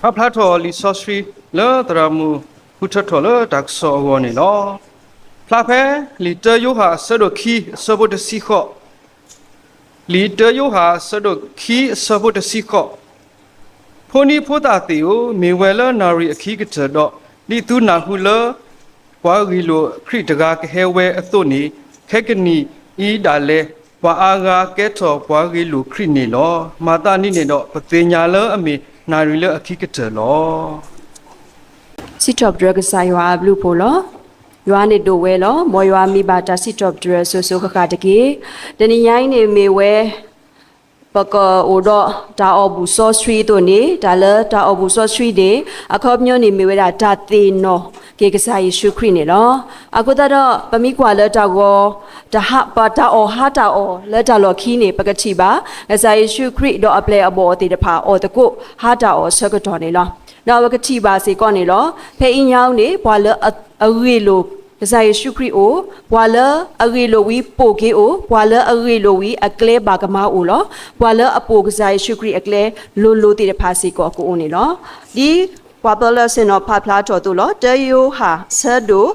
ပာ်ဖျါထီၣ်လံာ်စီဆှံလၢသရၣ်မုၣ်ဃုထၢထီၣ်လၢတၢ်ကစီၣ်အဂီၢ်န့ၣ်လီၤ. ဖျါဖဲလံာ်တၢယိၤဟၣ်အဆၢဒိၣ်ခံအဆၢဖိတဆံဃိး, လံာ်တၢယိၤဟၣ်အဆၢဒိၣ်ခံအဆၢဖိတဆံဃိး, ဖိနံၤဖိသၣ်သ့ၣ်ဧၢ, မ့ၢ်ဝဲလၢနၣ်ရံၣ်အခံကတၢၢ်ဒီး, ဒ်သုနၢ်ဟူလၢ ပှၤဂ့ၢ်လိာ်ခရံာ်တဂၤကဟဲဝဲအသိးန့ၣ်, ခဲကနံၣ်အံၤဒၣ်လဲာ် ပှၤအါဂၤကဲထီၣ်ပှၤဂ့ၢ်လိာ်ခရံာ်န့ၣ်လီၤ. မၤသးဒ်န့ၣ်ဒီး ပသ့ၣ်ညါလၢအမ့ၢ်နၣ်ရံၣ်လၢအခံကတၢၢ်လီၤ. စံးထီၣ်ပတြၢၤကစၢ်ယွၤအဘျုးအဖှိၣ်လီၤ. ယွၤန့ၣ်ဒိၣ်ဝဲလီၤ. မ်ယွၤမံဘၣ်တၢ်စံးထီၣ်ပတြၢၤစိၤစိၤဃၣ်ဃၣ်တက့ၢ်. တနံၤညါအံၤန့ၣ်မ့ၢ်ဝဲ ပကအိၣ်ဒီးတၢ်အီၣ်ဘူၣ်စီဆှံအသိးန့ၣ်, တၢ်လၢတၢ်အီၣ်ဘူၣ်စီဆှံန့ၣ် အခီပညီန့ၣ်မ့ၢ်ဝဲဒၣ်တၢ်သ့ၣ်နီၣ်က့ၤကစၢ်ယ့ၣ်ၡူးခရံာ်န့ၣ်လီၤ. အဃိသတးဒီး ပမ့ၢ်ကွၢ်လၢတၢ်ဂီၤ တၢ်ဟး ပတၢ်အီၣ်ဟးတၢ်အီၣ်လၢတၢ်လီၢ်ခံန့ၣ် ပကထံၣ်ဘၣ် ကစၢ်ယ့ၣ်ၡူးခရံာ်ဒီးအပျဲၢ်အဘီၣ်သ့ၣ်တဖၣ် အီၣ်သကိးဟးတၢ်အီၣ်အဆၢကတီၢ်န့ၣ်လီၤ. ဒီးပကထံၣ်ဘၣ်စ့ၢ်ကီးန့ၣ်လီၤ. ဖဲအံၤညါအံၤန့ၣ် ပှၤလၢအဂ့ၢ်လိာ် ကစၢ်ယ့ၣ်ၡူးခရံာ်အိၣ်, ပှၤလၢအဂ့ၢ်လိာ်ဝံၤပိာ်က့ၤအိၣ်, ပှၤလၢအဂ့ၢ်လိာ်ဝံၤအကျဲဘၣ်ကမၢအိၣ်လီၤ. ပှၤလၢအပိာ်ကစၢ်ယ့ၣ်ၡူးခရံာ်အကျဲလိၤလိၤသ့ၣ်တဖၣ်စ့ၢ်ကီးကအိၣ်န့ၣ်လီၤ. ဒ်ပှၤပၢလၢဆ့ၣ်နီၤဖးဖျါထီၣ်အသိးလီၤ. တၢယိၤဟၣ်ဆၢဒိၣ်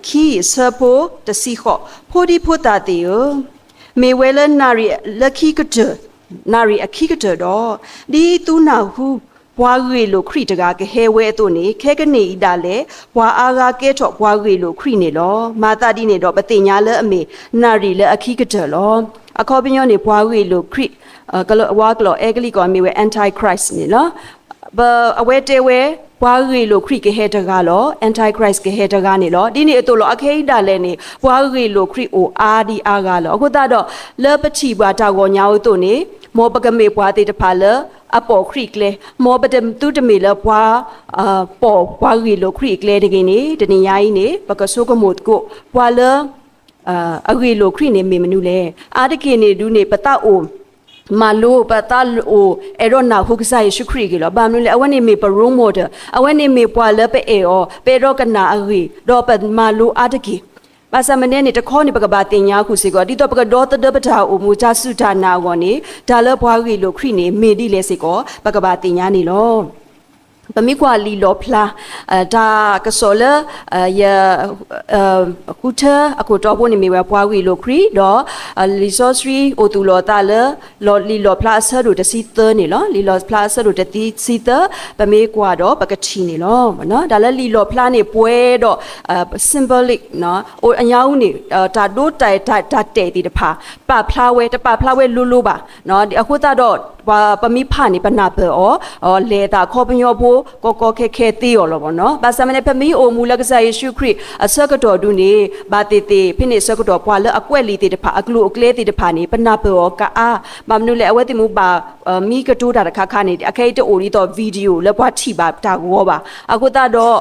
ခံအဆၢဖိတဆံဃိး, ဖိဒံဖိသၣ်သ့ၣ်ဧၢ, မ့ၢ်ဝဲလၢနၣ်ရံၣ်လၢခံကတၢၢ်, နၣ်ရံၣ်အခံကတၢၢ်ဒီး, ဒ်သုနၢ်ဟူ ပှၤဂ့ၢ်လိာ်ခရံာ်တဂၤကဟဲဝဲအသိးန့ၣ်, ခဲကနံၣ်အံၤဒၣ်လဲာ် ပှၤအါဂၤကဲထီၣ်ပှၤဂ့ၢ်လိာ်ခရံာ်န့ၣ်လီၤ. မၤသးဒ်န့ၣ်ဒီး ပသ့ၣ်ညါလၢအမ့ၢ်နၣ်ရံၣ်လၢအခံကတၢၢ်လီၤ. အခီပညီန့ၣ် ပှၤဂ့ၢ်လိာ်ခရံာ်, ဝါကျိာ်အဲကလံးကီးမ့ၢ်ဝဲ Antichrist န့ၣ်လီၤ. အဝဲတဲဝဲ ပှၤဂ့ၢ်လိာ်ခရံာ်ကဟဲတဂၤလီၤ. Antichrist ကဟဲတဂၤန့ၣ်လီၤ. ဒ်န့ၣ်အသိးလီၤ. အခဲအံၤဒၣ်လဲာ်န့ၣ် ပှၤဂ့ၢ်လိာ်ခရံာ်အိၣ်အါဒံအါဂၤလီၤ. အဃိသတးဒီး လၢပထံၣ်ဘၣ်တၢ်ဂီၤညါအသိးန့ၣ်, မ်ပကမ့ၢ်ပှၤသ့ၣ်တဖၣ်လၢအပိာ်ခရံာ်ကျဲ, မ်ပသုတမ့ၢ်လၢပှၤ ပိာ်ပှၤဂ့ၢ်လိာ်ခရံာ်အကျဲတဂ့ၤန့ၣ်, တနံၤညါအံၤန့ၣ် ပကဆိကမိၣ်သကိး ပှၤလၢ အဂ့ၢ်လိာ်ခရံာ်န့ၣ်မ့ၢ်မနုၤလဲၣ်. အါတက့ၢ်န့ၣ်ဒုးန့ၣ် ပသးအိၣ် မၤလိ, ပသးအိၣ်အဲၣ်ဒိးနၢ်ဟူကစၢ်ယ့ၣ်ၡူးခရံာ်အဂ့ၢ်လီၤ. ဘၣ်မနုၤလဲၣ်, အဝဲန့ၣ်မ့ၢ်ပ role model, အဝဲန့ၣ်မ့ၢ်ပှၤလၢပအဲၣ်အီၤ, ပအဲၣ်ဒိးကနၣ်အဂ့ၢ်, ဒီးပမၤလိအါတက့ၢ်. ဘၣ်ဆၣ်မနုၤန့ၣ် တခီန့ၣ် ပကဘၣ်သ့ၣ်ညါဃုာ်စ့ၢ်ကီး, ဒ်သိးပကဒီသဒၢပတၢ်အိၣ်မူတၢ်စူၢ်တၢ်နာ်အဂီၢ်န့ၣ်, တၢ်လၢပှၤဂ့ၢ်လိာ်ခရံာ်န့ၣ် မ့ၢ်ဒ်လဲၣ်စ့ၢ်ကီး ပကဘၣ်သ့ၣ်ညါန့ၣ်လီၤ. ပမ့ၢ်ကွၢ်လံာ်လီၣ်ဖျါ, တၢ်ကစီၣ်လၢ ယ ဃုထၢအခိၣ်တီဖိန့ၣ်မ့ၢ်ဝဲပှၤဂ့ၢ်လိာ်ခရံာ်, ဒီး လံာ်စီဆှံအိၣ်သူၣ်လီၤအသးလၢ လံာ်လီၣ်ဖျါအဆၢဒိၣ်တဆံသၢန့ၣ်လီၤ. လံာ်လီၣ်ဖျါအဆၢဒိၣ်တဆံသၢ, ပမ့ၢ်ကွၢ်ဒီးပကထံၣ်န့ၣ်လီၤ. တၢ်လၢလံာ်လီၣ်ဖျါန့ၣ် ပှဲၤဒီး symbolic အညါအူန့ၣ် တၢ်ဒိတၢ်တဲာ်သ့ၣ်တဖၣ် ပာ်ဖျါဝဲ, တပာ်ဖျါဝဲလိၤလိၤဘၣ်. အဃိသတးဒီး ပမ့ၢ်ဖးန့ၣ် ပနၢ်ပၢၢ်အီၤ, လဲၤအသးအခီပညီဖိ ကီကီခဲခဲသ့အီၤလီၤ. ဘၣ်ဆၣ်မနုၤလဲၣ်, ပမ့ၢ်အိၣ်မူလၢကစၢ်ယ့ၣ်ၡူးခရံာ်အဆၢကတီၢ်ဒုးန့ၣ် ဘၣ်သ့ၣ်သ့ၣ် ဖဲန့ၣ်အဆၢကတီၢ် ပှၤလၢအကွဲးလံာ်သ့ၣ်တဖၣ် အကျိၤအကျဲသ့ၣ်တဖၣ်န့ၣ် ပနၢ်ပၢၢ်အီၤကအါ, ဘၣ်မနုၤလဲၣ်, အဝဲသ့ၣ်မ့ၢ်ဘၣ် မံကတိၤတၢ်တခါခါန့ၣ် အခဲအံၤတအိၣ်ဒ်သိး video လၢပှၤထံၣ်ဘၣ်တၢ်ဂီၤဘၣ်. အဃိသတးဒီး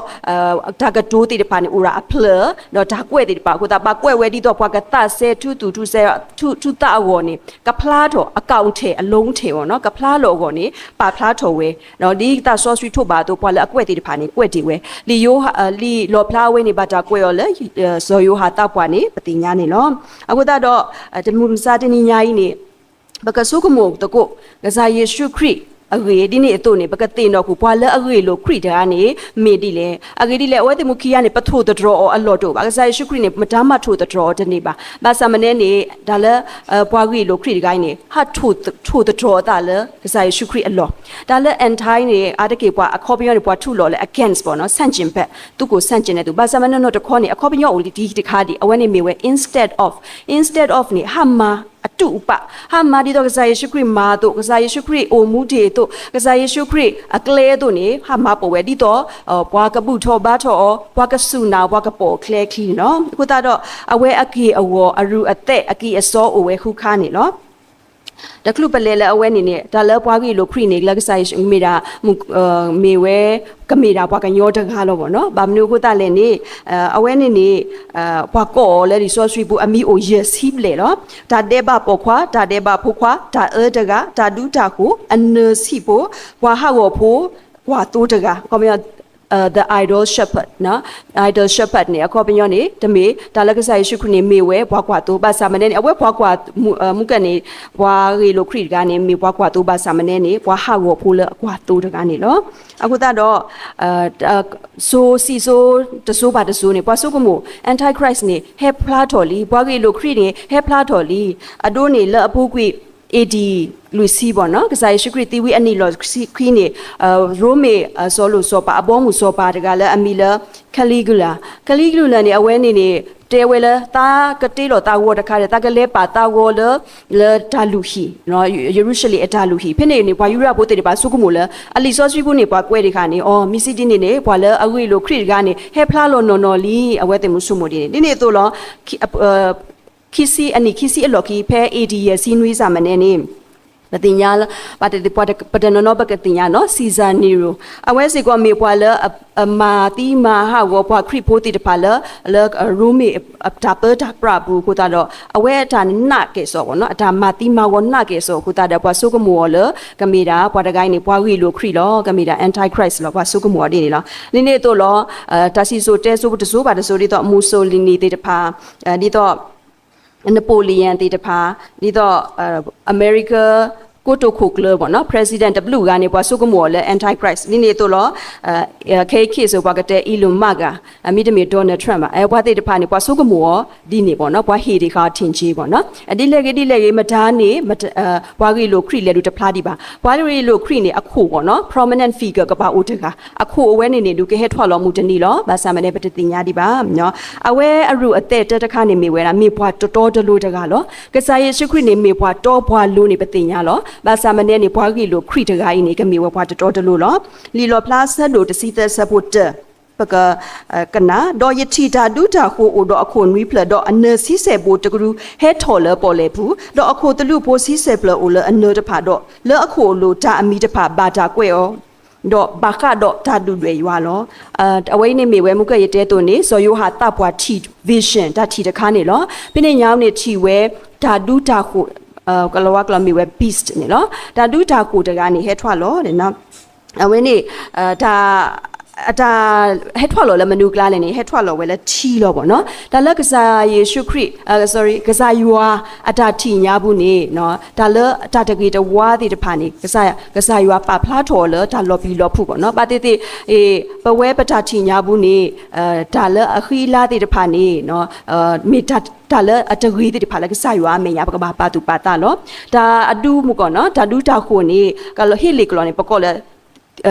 တၢ်ကတိၤသ့ၣ်တဖၣ်န့ၣ် အိၣ်ဒၣ်အဖျၢၣ်, ဒီးတၢ်ကွဲးသ့ၣ်တဖၣ်အဃိသတး ဘၣ်ကွဲးဝဲဒ်သိးပှၤကသးစဲ ထူသူၣ်ထူစဲ ထူသးအဂီၢ်န့ၣ် ကဖျါထီၣ် အကောင့်ထဲအလုံးထဲအဂီၢ်န့ၣ် ကဖျါလီၤအဂီၢ်န့ၣ် ပာ်ဖျါထီၣ်ဝဲ ဒ်သးစီဆှံထိးဘၣ်အသိး ပှၤလၢအကွဲးသ့ၣ်တဖၣ်န့ၣ် ကွဲးတ့ၢ်ဝဲ လံာ်လီၣ်ဖျါဝဲန့ၣ် ဘၣ်တၢ်ကွဲးအီၤလၢ စီၤယိၤဟၣ်သးပှၢ်န့ၣ် ပသ့ၣ်ညါန့ၣ်လီၤ. အဃိသတးဒီး တမုၢ်မဆါတနံၤညါအံၤန့ၣ် ပကဆိကမိၣ်သကိး ကစၢ်ယ့ၣ်ၡူးခရံာ်အဂ့ၢ် ဒ်န့ၣ်အသိးန့ၣ် ပကသ့ၣ်နီၣ်ဃုာ် ပှၤလၢအဂ့ၢ်လိာ်ခရံာ်တဂၤန့ၣ် မ့ၢ်ဒ်လဲၣ်. အဂ့ၢ်ဒ်လဲၣ်, အဝဲသ့ၣ်မူခံဂၤန့ၣ် ပထိၣ်သတြီၤအီၤအလီၢ်တအိၣ်ဘၣ်. ကစၢ်ယ့ၣ်ၡူးခရံာ်န့ၣ် မတၤမၤထိၣ်သတြီၤအီၤတန့ၢ်ဘၣ်. ဘၣ်ဆၣ်မနုၤန့ၣ် တၢ်လၢ ပှၤဂ့ၢ်လိာ်ခရံာ်တဂၤအံၤန့ၣ် ဟးထိၣ်သတြီၤအသးလၢ ကစၢ်ယ့ၣ်ၡူးခရံာ်အလီၢ်. တၢ်လၢ end time န့ၣ် အါတက့ၢ်ပှၤအခီပညီန့ၣ် ပှၤထူးလီၤလၢ against ပေါ့နော်, ဆန့်ကျင်ဘက်, သူၣ်ကိၢ်ဆန့်ကျင်န့ၣ်သူ, ဘၣ်ဆၣ်မနုၤနီၢ်တခီန့ၣ် အခီပညီအိၣ်လံတခါဒံး, အဝဲန့ၣ်မ့ၢ်ဝဲ instead of, instead of န့ၣ် ဟးမၤအတူၢ်အပာ်, ဟးမၤဒ်သိးကစၢ်ယ့ၣ်ၡူးခရံာ်မၤအသိး, ကစၢ်ယ့ၣ်ၡူးခရံာ်အိၣ်မူဒ်အသိး, ကစၢ်ယ့ၣ်ၡူးခရံာ်အကျဲအသိးန့ၣ် ဟးမၤပိာ်ဝဲဒ်သိး ပှၤကဘူၣ်ထီၣ်ဘါထီၣ်အီၤ, ပှၤကစူၢ်နာ်, ပှၤကပိာ်အကျဲချံန့ၣ်လီၤ. အဃိသတးဒီး အဝဲအက့ၢ်အဂီၤအရူၢ်အသဲးအက့ၢ်အစီအိၣ်ဝဲဃုခါန့ၣ်လီၤ. တချုးပလဲၤလၢအဝဲန့ၣ်န့ၣ် တၢ်လၢပှၤဂ့ၢ်လိာ်ခရံာ်န့ၣ် လၢကစၢ်ယ့ၣ်ၡူးမ့ၢ်ဒၣ် မ့ၢ်ဝဲ ကမ့ၢ်ဒၣ်ပှၤကညီတဂၤလီၤဘၣ်နီၤ. ဘၣ်မနုၤအဃိသတးလဲၣ်န့ၣ် အဝဲန့ၣ်န့ၣ် ပှၤကိးအီၤလၢလံာ်စီဆှံပူၤ အမံၤအိၣ်ယဲၢ်ဆံဘျဲၣ်လီၤ. တၢ်ဒဲးဘးပိာ်ခွါ, တၢ်ဒဲးဘးဖိခွါ, တၢ်အၢတဂၤ, တၢ်ဒူတၢ်ဃိၤ, အနၢၤဆံးဖိ, ပှၤဟးဂီၤဖိ, ကွၢ်သိတဂၤ, ခီပညီ the idle shepherd, idle shepherd န့ၣ် အခီပညီန့ၣ် တမ့ၢ် တၢ်လၢကစၢ်ယ့ၣ်ၡူးခရံာ်န့ၣ် မ့ၢ်ဝဲပှၤကွၢ်သိ ဘၣ်ဆၣ်မ့ၢ်နဲန့ၣ် အဝဲပှၤကွၢ်မူကၣ်န့ၣ် ပှၤဂ့ၢ်လိာ်ခရံာ်တဂၤန့ၣ် မ့ၢ်ပှၤကွၢ်သိ ဘၣ်ဆၣ်မ့ၢ်နဲန့ၣ် ပှၤဟးဂီၤဖိလၢအကွၢ်သိတဂၤန့ၣ်လီၤ. အဃိသတးဒီး စိၤစံၣ်စိၤတစိၤဘၣ်တစိၤန့ၣ် ပှၤဆိကမိၣ် Antichrist န့ၣ် ဟဲဖျါထီၣ်လံ, ပှၤဂ့ၢ်လိာ်ခရံာ်န့ၣ် ဟဲဖျါထီၣ်လံ, အဒိန့ၣ်လၢအပူၤကွံာ် A.D. လွံၢ်ဆံဘၣ်နီၤ ကစၢ်ယ့ၣ်ၡူးခရံာ်သံဝံၤအနံၣ်လီၢ်ခံန့ၣ် ရိမ့ၤစီၤလိၣ်စီၤပၤ အဘီအမုၢ်စီၤပၤတဂၤလၢအမံၤလၢ Caligula, Caligula န့ၣ် အဝဲန့ၣ်န့ၣ် တဲဝဲလၢ သးကတ့လီၤသးဂီၤတခါဒီး သးကလဲၤပာ်သးဂီၤလၢ လၢတၢ်လုၢ်ဟံၣ် ယရူၤၡလ့ၣ်အတၢ်လုၢ်ဟံၣ် ဖဲန့ၣ်န့ၣ် ပှၤယူဒၤဖိသ့ၣ်တဖၣ်ဆိကမိၣ်လၢ အလံာ်စီဆှံပူၤန့ၣ် ပှၤကွဲးတခါန့ၣ် အိ မ့ၢ်စံးဒ်န့ၣ်န့ၣ် ပှၤလၢအဂ့ၢ်လိာ်ခရံာ်တဂၤန့ၣ် ဟဲဖျါလီၤနီၢ်နီၢ်လံ အဝဲသ့ၣ်မုၢ်ဆိကမိၣ်ဒ်န့ၣ် ဒ်န့ၣ်အသိးလီၤ. ခံဆံ အနံၣ်ခံဆံအလီၢ်ခံ ဖဲ A.D. ယဲၢ်ဆံနွံ ဘၣ်ဆၣ်မ့ၢ်နဲန့ၣ် ပသ့ၣ်ညါလၢ ပှၤတသ့ၣ်ပှၤတနီၤနီၤ ပကသ့ၣ်ညါနီၤ Caesar Nero အဝဲစ့ၢ်ကီးမ့ၢ်ပှၤလၢအမၤသံမၤဟးဂီၤပှၤခရံာ်ဖိသ့ၣ်တဖၣ်လၢ လၢရိမ့ၤအတၢ်ပၢတၢ်ပြးအပူၤအဃိသတးဒီး အဝဲအတၢ်နာ်ကဲၣ်ဆိး အတၢ်မၤသံမၤဂီၤနာ်ကဲၣ်ဆိးအဃိသတးဒီး ပှၤဆိကမိၣ်အီၤလၢ ကမ့ၢ်ဒၣ်ပှၤတဂၤအံၤန့ၣ် ပှၤဂ့ၢ်လိာ်ခရံာ်လီၤ, ကမ့ၢ်ဒၣ် Antichrist လီၤ, ပှၤဆိကမိၣ်အီၤဒ်န့ၣ်လီၤ. ဒ်န့ၣ်အသိးလီၤ တၢ်စံၣ်စိၤတဲစိၤတစိၤဘၣ်တစိၤ ဒ်သိး Mussolini သ့ၣ်တဖၣ် ဒ်သိး Napoleon သ့ၣ်တဖၣ် ဒ်သိး အမဲရကၤ ကိတိာ်ခိၣ်ကျၢၢ်ဘၣ်နီၤ President တဘျုးဂၤန့ၣ် ပှၤဆိကမိၣ်အီၤလၢ Antichrist ဒ်န့ၣ်အသိးလီၤ. ခဲအံၤခဲအံၤ ပှၤကတဲ Elon Musk ဧါ, မ့တမ့ၢ် Donald Trump ဘၣ်, ပှၤသ့ၣ်တဖၣ်န့ၣ် ပှၤဆိကမိၣ်အီၤဒ်န့ၣ်ဘၣ်နီၤ ပှၤဟ့ၣ်ဒံးဃာ်အီၤ ထင်ကြေး ဘၣ်နီၤ. ဒ်လဲၣ်ဂ့ၤဒ်လဲၣ်ဂ့ၤ မတၤန့ၣ် ပှၤဂ့ၢ်လိာ်ခရံာ်လဲၤဒုးတဖျါဒံးဘၣ်. ပှၤဂ့ၢ်လိာ်ခရံာ်န့ၣ် အခိၣ်ဘၣ်နီၤ prominent figure ကဘၣ်အိၣ်တဂၤ အခိၣ်အဝဲန့ၣ်န့ၣ် ဒုးကဟဲထွဲလီၤမုၢ်တနံၤလီၤ. ဘၣ်ဆၣ်မ့ၢ်န့ၣ် ပတသ့ၣ်ညါဒံးဘၣ်. အဝဲအရူၢ်အသဲးတၢတခါန့ၣ်မ့ၢ်ဝဲဒၣ် မ့ၢ်ပှၤတတီတလိၤတဂၤလီၤ. ကစၢ်ယ့ၣ်ၡူးခရံာ်န့ၣ် မ့ၢ်ပှၤတီပှၤလိၤန့ၣ် ပသ့ၣ်ညါလီၤ. ဘၣ်ဆၣ်မ့ၢ်န့ၣ်န့ၣ် ပှၤဂ့ၢ်လိာ်ခရံာ်တဂၤအံၤန့ၣ် ကမ့ၢ်ဝဲပှၤတတီတလိၤလီၤ. လံာ်လီၣ်ဖျါဆၢဒိၣ်တဆံသၢဆၢဖိတၢ ပက ကနၣ်, ဒီးယထံၣ်တၢ်ဒူတၢ်ဃိၤအိၣ်ဒီးအခိၣ်နွံဖျၢၣ်, ဒီးအနၢၤဆံဆဲၣ်ဘိတကရူၢ်ဟဲထီၣ်လၢပီၣ်လဲၣ်ပူၤ, ဒီးအခိၣ်သလုးဖိဆံဆဲၣ်ဖျၢၣ်အိၣ်လၢအနၢၤတဖၣ်, ဒီးလၢအခိၣ်အလိၤတၢ်အမံၤတဖၣ်ဘၣ်တၢ်ကွဲးအီၤ, ဒီးဘၣ်ဃးဒီးတၢ်ဒုၣ်ဒွဲၣ်ယွၤလီၤ. အဝဲအံၤန့ၣ်မ့ၢ်ဝဲမုၢ်ကၢၢ်ယတဲအသိးန့ၣ် စီၤယိၤဟၣ်သးပှၢ်ထံၣ် vision တၢ်ထံၣ်တခါန့ၣ်လီၤ. ဖဲန့ၣ်ညါန့ၣ်ထံၣ်ဝဲ တၢ်ဒူတၢ်ဃိၤ ကလၤဝါကျိာ်မ့ၢ်ဝဲ beast န့ၣ်လီၤ. တၢ်ဒူတၢ်ဃိၤတဂၤန့ၣ် ဟဲထွဲလီၤ အဝဲန့ၣ် တၢ် အတၢ် ဟဲထွဲလီၤလၢမနုၤအကျါလဲၣ်န့ၣ် ဟဲထွဲလီၤဝဲလၢထံလီၤဘၣ်နီၤ. တၢ်လၢကစၢ်ယ့ၣ်ၡူးခရံာ် sorry ကစၢ်ယွၤအတၢ်ထံၣ်ညါပူၤန့ၣ် တၢ်လၢတၢ်တဂ့ၤတဝါသ့ၣ်တဖၣ်န့ၣ် ကစၢ်ယွၤပာ်ဖျါထီၣ်အီၤလၢတၢ်လီၤပျံၤလီၤဖုးဘၣ်နီၤ. ဘၣ်သ့ၣ်သ့ၣ် ပဝဲပတၢ်ထံၣ်ညါပူၤန့ၣ် တၢ်လၢအဃံအလၤသ့ၣ်တဖၣ်န့ၣ် မ့ၢ်တၢ်လၢအတဂ့ၤသ့ၣ်တဖၣ်လၢကစၢ်ယွၤအမဲာ်ညါ ပကဘၣ်ပာ်သူၣ်ပာ်သးလီၤ. တၢ်အဒူမုၢ်ကီၢ်နီၤ တၢ်ဒူတၢ်ဃိၤန့ၣ် ကလီၤဟ့ၣ်လ့ၣ်ကလီၤန့ၣ် ပကိးလၢ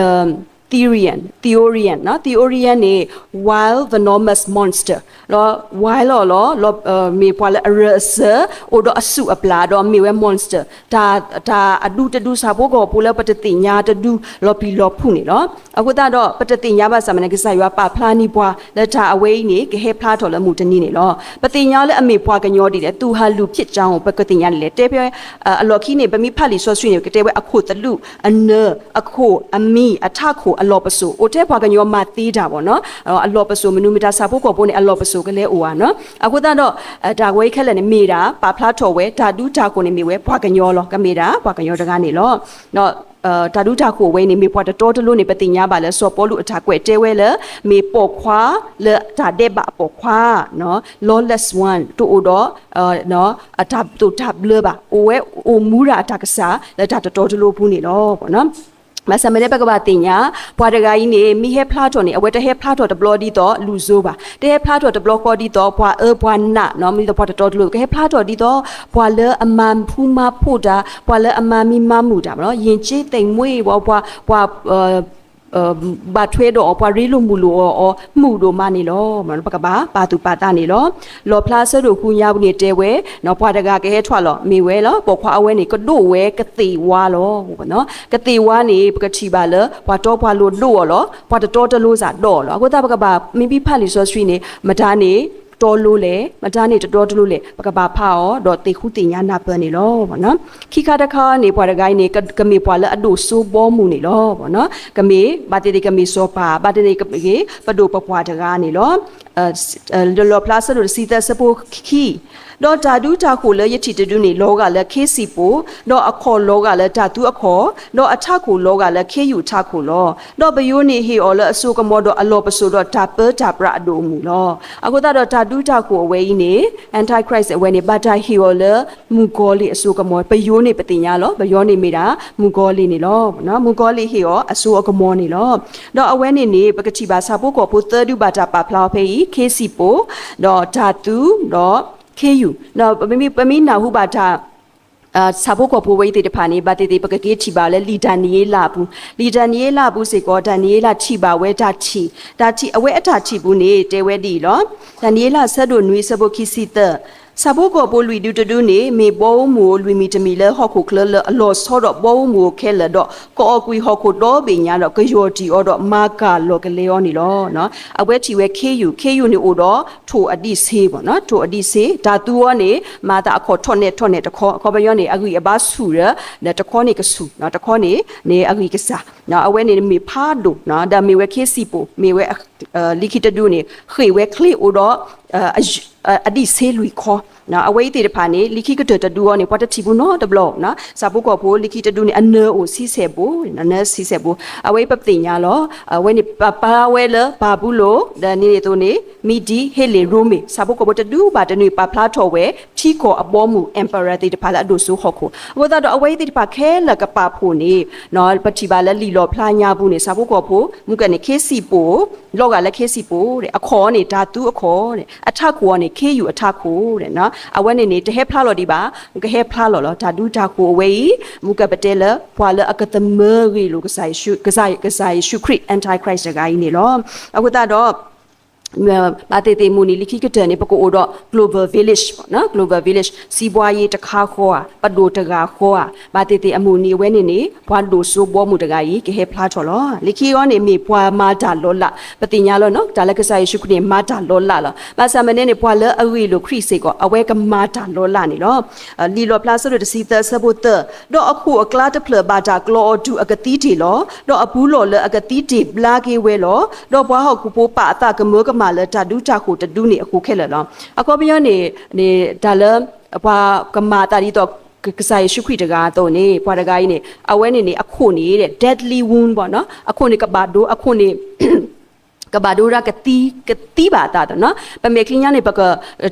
Therian, Theorian နီၤ Theorian န့ၣ် wild venomous monster လီၤ wild လီၤလီၤ မ့ၢ်ပှၤလၢအရၢအစၢၤ အိၣ်ဒီးအစုၣ်အပျၢ် ဒီးမ့ၢ်ဝဲ monster တၢ် တၢ်အဒူတဒူဆၣ်ဖိကီၢ်ဖိလၢပတသ့ၣ်ညါတဒူလီၤပျံၤလီၤဖုးန့ၣ်လီၤ. အဃိသတးဒီး ပတသ့ၣ်ညါဘၣ်ဆၣ်မ့ၢ်န့ၣ် ကစၢ်ယွၤပာ်ဖျါန့ၢ်ပှၤလၢတၢ်အဝဲအံၤန့ၣ် ကဟဲဖျါထီၣ်လၢမုၢ်တနံၤန့ၣ်လီၤ. ပသ့ၣ်ညါလၢအမ့ၢ်ပှၤကညီဒ်လဲၣ် သူၣ်ဟးလူၤဖျ့ၣ်ကၠီ ပကသ့ၣ်ညါဒ်လဲၣ် တဲဖဲ အလီၢ်ခံန့ၣ် ပမ့ၢ်ဖးလံာ်စီဆှံန့ၣ် ကတဲဝဲအခိၣ်သလုး အနၢၤ အခိၣ် အမံၤ အထးခိၣ် အလီၢ်ပစိာ် အိၣ်ထဲပှၤကညီမၤသ့တၢ်ဘၣ်နီၤ အလီၢ်ပစိာ် မနုၤမတၤဆၣ်ဖိကီၢ်ဖိန့ၣ် အလီၢ်ပစိာ်ကလဲၤအိၣ်ဧါနီၤ. အဃိသတးဒီး တၢ်ဝဲခဲလၢာ်န့ၣ် မ့ၢ်ဒၣ် ပာ်ဖျါထီၣ်ဝဲ တၢ်ဒူတၢ်ဃိၤန့ၣ် မ့ၢ်ဝဲပှၤကညီလီၤ ကမ့ၢ်ဒၣ်ပှၤကညီတဂၤန့ၣ်လီၤ. တၢ်ဒူတၢ်ဃိၤဝဲအံၤန့ၣ် မ့ၢ်ပှၤတတီတလိၤန့ၣ် ပသ့ၣ်ညါဘၣ်လၢ စီၤပီလူးအတၢ်ကွဲးတဲဝဲလၢ မ့ၢ်ပိာ်ခွါလၢတၢ်ဒဲးဘးအပိာ်ခွါ lawless one တအိၣ်ဒီး အတၢ်သိၣ်တၢ်ဘျၢဘၣ် အိၣ်ဝဲအိၣ်မူဒၣ်အတၢ်ကစၢ်လၢတၢ်တတီတလိၤအပူၤန့ၣ်လီၤ. ဘၣ်ဆၣ်မ့ၢ်န့ၣ် ပကဘၣ်သ့ၣ်ညါ ပှၤတဂၤအံၤန့ၣ် မ့ၢ်ဟဲဖျါထီၣ်န့ၣ် အဝဲတဟဲဖျါထီၣ်တဘျီဒ်သိးလူၤစိဘၣ်, တဟဲဖျါထီၣ်တဘျီဃီဒ်သိးပှၤအၢပှၤနးနီၤ မ့ၢ်ဒ်သိးပှၤတတီတလိၤ ကဟဲဖျါထီၣ်ဒ်သိး ပှၤလၢအမၤဖှူမၤဖိးတၢ် ပှၤလၢအမၤမံမၤမုာ်တၢ် ယဉ်ကျေးသိမ်မွေ့ ပှၤ ပှၤ ဘၣ်ထွဲဒီးအီၤ ပှၤရ့လိာ်မုာ်လိာ်အီၤ မုာ်ဒိၣ်မးန့ၣ်လီၤ. ပကဘၣ်ပာ်သူၣ်ပာ်သးန့ၣ်လီၤ. လီၣ်ဖျါဆၢဒိၣ်ဃုညါပူၤန့ၣ်တဲဝဲ ပှၤတဂၤကဟဲထွဲလီၤ မ့ၢ်ဝဲလၢ ပိာ်ခွါအဝဲန့ၣ် ကဒိၣ်ဝဲကသ့ၣ်ဝါလီၤ. ကသ့ၣ်ဝါန့ၣ် ပကထံၣ်ဘၣ်လၢ ပှၤတီပှၤလိၤဒိၣ်အီၤလီၤ. ပှၤတတီတလိၤစ့ၢ်ဒိၣ်အီၤလီၤ. အဃိသတးပကဘၣ် မ့ၢ်ဘၣ်ဖးလံာ်စီဆှံန့ၣ် မတၤန့ၣ် တီလိၤလဲၣ်, မတၤန့ၣ်တတီတလိၤလဲၣ် ပကဘၣ်ဖးအီၤ ဒီးသ့ၣ်ဃူသ့ၣ်ညါနၢ်ပၢၢ်န့ၣ်လီၤ. ခံခါတခါန့ၣ် ပှၤတဂၤအံၤန့ၣ် ကမ့ၢ်ပှၤလၢအဒိၣ်စိဘီမုၢ်န့ၣ်လီၤ. ကမ့ၢ် ဘၣ်သ့ၣ်သ့ၣ်ကမ့ၢ်စီၤပၤ ဘၣ်သ့ၣ်သ့ၣ်ကမ့ၢ် ပဒိၣ်ပပှၢ်တဂၤန့ၣ်လီၤ. လီၣ်ဖျါအဆၢဒိၣ်တဆံသၢ အဆၢဖိခံ, ဒီးတၢ်ဒူတၢ်ဃိၣ်လၢယထံၣ်တဒုန့ၣ် လီၤဂာ်လၢခ့စံၣ်ပိၣ်, ဒီးအခီၣ်လီၤဂာ်လၢတၢ်သူအခီၣ်, ဒီးအထးခိၣ်လီၤဂာ်လၢခ့ယုၢ်ထးခိၣ်လီၤ. ဒီးပယိၤန့ၣ်ဟ့ၣ်အီၤလၢအစိကမီၤဒီးအလီၢ်ပစိာ်ဒီးတၢ်ပၢတၢ်ပြးအဒိၣ်အမုၢ်လီၤ. အဃိသတးဒီးတၢ်ဒူတၢ်ဃိၣ်အဝဲအံၤန့ၣ် Antichrist အဝဲန့ၣ် ဘၣ်တၢ်ဟ့ၣ်အီၤလၢမုၣ်ကီၤလံၢ်အစိကမီၤ, ပယိၤန့ၣ်ပသ့ၣ်ညါလီၤ, ပယီၤန့ၣ်မ့ၢ်ဒၣ်မုၣ်ကီၤလံၢ်န့ၣ်လီၤ. မုၣ်ကီၤလံၢ်ဟ့ၣ်အီၤအစိအကမီၤန့ၣ်လီၤ. ဒီးအဝဲန့ၣ်န့ၣ် ပကထံၣ်ဘၣ်ဆၣ်ဖိကီၢ်ဖိသၢဒုဘၣ်တၢ်ပာ်ဖျါအီၤဖဲအံၤ ခ့စံၣ်ပိၣ်, ဒီးတၢ်သူ, ဒီးခ့ယုၢ်, ဒီးပမ့ၢ်နာ်ဟူဘၣ်တၢ် ဆၣ်ဖိကီၢ်ဖိဝဲအံၤသ့ၣ်တဖၣ်န့ၣ် ဘၣ်သ့ၣ်သ့ၣ် ပကက့ၤထံၣ်ဘၣ်လၢလံာ်ဒၤနံးယ့လးအပူၤ, လံာ်ဒၤနံးယ့လးအပူၤစ့ၢ်ကီး ဒၤနံးယ့လးထံၣ်ဘၣ်ဝဲတၢ်ထံၣ်, တၢ်ထံၣ်အဝဲအတၢ်ထံၣ်ပူၤန့ၣ် တဲဝဲဒ်အံၤလီၤ. ဒၤနံးယ့လးအဆၢဒိၣ်နွံအဆၢဖိခံဆံသၢ, ဆၣ်ဖိကီၢ်ဖိလွံၢ်ဒုတဒုန့ၣ် မ့ၢ်ဘီအူမုၢ်ဧိၤလွံၢ်မံၤတမံၤလၢဟီၣ်ခိၣ်ချၢလၢအလီၤဆီဒီးဘီအူမုၢ်ဧိၤခဲလၢာ်ဒီး ကအီၣ်ကွံာ်ဟီၣ်ခိၣ်ဒီဘ့ၣ်ညါဒီးကယီၢ်တံၢ်အီၤဒီးမၤကၢ်လီၤကလဲအီၤန့ၣ်လီၤ. အဝဲထံၣ်ဝဲခ့ယုၢ်, ခ့ယုၢ်န့ၣ်အိၣ်ဒီးထိၣ်အဒံးဆ့, ထိၣ်အဒံးဆ့, တၢ်သူအီၤန့ၣ် မၤသးအခီၣ်ထီၣ်နဲၣ်ထီၣ်နဲၣ်တခီ, အခီပညီန့ၣ် အဂံၢ်အဘါဆူၣ်ဒီး တခီန့ၣ်ကဆူၣ်, တခီန့ၣ် န့ၣ်အဂံၢ်ကစှၤ, အဝဲန့ၣ်မ့ၢ်ဖးဒိၣ်, ဒီးမ့ၢ်ဝဲခ့စံၣ်ပိၣ်, မ့ၢ်ဝဲ လံာ်ခံတဒုန့ၣ် ဃ့ၢ်ဝဲချ့အိၣ်ဒီး အဒံးဆ့လွံၢ်ခီ, အဝဲအံၤသ့ၣ်တဖၣ်န့ၣ် လံာ်ခံကတၢၢ်တဒုအီၤန့ၣ် ပှၤတထံၣ်ဘူးနီတဘျီ, ဆၣ်ဖိကီၢ်ဖိလံာ်ခံတဒုန့ၣ် အနၢၤအိၣ်ဆံဆဲၣ်ဘိ, အနၢၤဆံဆဲၣ်ဘိ, အဝဲအံၤပသ့ၣ်ညါလီၤ. အဝဲန့ၣ်ပာ်ဖျါဝဲလၢဘၤဘူလိၣ် ဒီးန့ၣ်န့ၣ်အသိးန့ၣ် မံၤဒံ, ဟ့လ့ၣ်, ရိမ့ၤ, ဆၣ်ဖိကီၢ်ဖိတဒုဘၣ်တဒုန့ၣ် ပာ်ဖျါထီၣ်ဝဲ ထံကီၢ်အဘီအမုၢ် emperor သ့ၣ်တဖၣ်လၢအဒိၣ်စိဟီၣ်ခိၣ်, အဃိသတးဒီးအဝဲအံၤသ့ၣ်တဖၣ်ခဲလၢာ်ကပာ်ဖှိၣ်န့ၣ် ပထံၣ်ဘၣ်လၢလံာ်လီၣ်ဖျါညါပူၤန့ၣ် ဆၣ်ဖိကီၢ်ဖိ မူကန့ၣ် ခ့စံၣ်ပိၣ်, လီၤဂာ်လၢခ့စံၣ်ပိၣ်, အခီၣ်အီၤန့ၣ် တၢ်သူအခီၣ်, အထးခိၣ်အီၤန့ၣ် ခ့ယုၢ်အထးခိၣ်, အဝဲန့ၣ်န့ၣ် တဟဲဖျါလီၤဒံးဘၣ်, ကဟဲဖျါလီၤလီၤ. တၢ်ဒူတၢ်ဃိၣ်အဝဲအံၤ မူကပတဲလၢ ပှၤလၢအကသမၢဂ့ၢ်လိာ် ကစၢ်ယ့ၣ်ၡူးခရံာ် Antichrist တဂၤအံၤန့ၣ်လီၤ. အဃိသတးဒီး ဘၣ်သ့ၣ်သ့ၣ်မုၢ်နံၤလံာ်ခံကတၢၢ်န့ၣ် ပကအိၣ်ဒီး global village, global village စံးဘှါယ့တခါဃီဧါ, ပဒိၣ်တဂၤဃီဧါ, ဘၣ်သ့ၣ်သ့ၣ်အမုၢ်နံၤအဝဲန့ၣ်န့ၣ် ပှၤဒိၣ်စိဘီမုၢ်တဂၤအံၤ ကဟဲဖျါထီၣ်လီၤ. လၢခံအီၤန့ၣ်မ့ၢ်ပှၤမၤတၢ်လီၤလး, ပသ့ၣ်ညါလီၤနီၤ တၢ်လၢကစၢ်ယ့ၣ်ၡူးခရံာ်န့ၣ် မၤတၢ်လီၤလးလီၤ. ဘၣ်ဆၣ်မ့ၢ်န့ၣ်န့ၣ် ပှၤလၢအဂ့ၢ်လိာ်ခရံာ်စ့ၢ်ကီး အဝဲကမၤတၢ်လီၤလးန့ၣ်လီၤ. လံာ်လီၣ်ဖျါအဆၢဒိၣ်တဆံသၢ အဆၢဖိသၢ, ဒီးအခိၣ်အကျါတဖျၢၣ်ဘၣ်တၢ်ကျီအီၤတုၤအကသံတ့ၢ်လီၤ. ဒီးအပူၤလီၢ်လၢအကသံတ့ၢ်ဘျါက့ၤဝဲလီၤ. ဒီးပှၤဟီၣ်ခိၣ်ဖိပာ်အသးကမၢကမၣ်လၢတၢ်ဒူတၢ်ဃိၣ်တဒုန့ၣ်အဃိခဲလၢာ်လီၤ. အခီပညီန့ၣ် တၢ်လၢ ပှၤကမၤအသးဒ်သိး ကစၢ်ယ့ၣ်ၡူးခရံာ်တဂၤအသိးန့ၣ် ပှၤတဂၤအံၤန့ၣ် အဝဲန့ၣ်န့ၣ် အခိၣ်န့ၣ် deadly wound ဘၣ်နီၤ, အခိၣ်န့ၣ်ကဘၣ်ဒိ အခိၣ်န့ၣ် ကဘၣ်ဒိဒၣ်ကသံ ကသံဘၣ်အသးနီၤ. ပမ့ၢ်ချံညါန့ၣ် ပက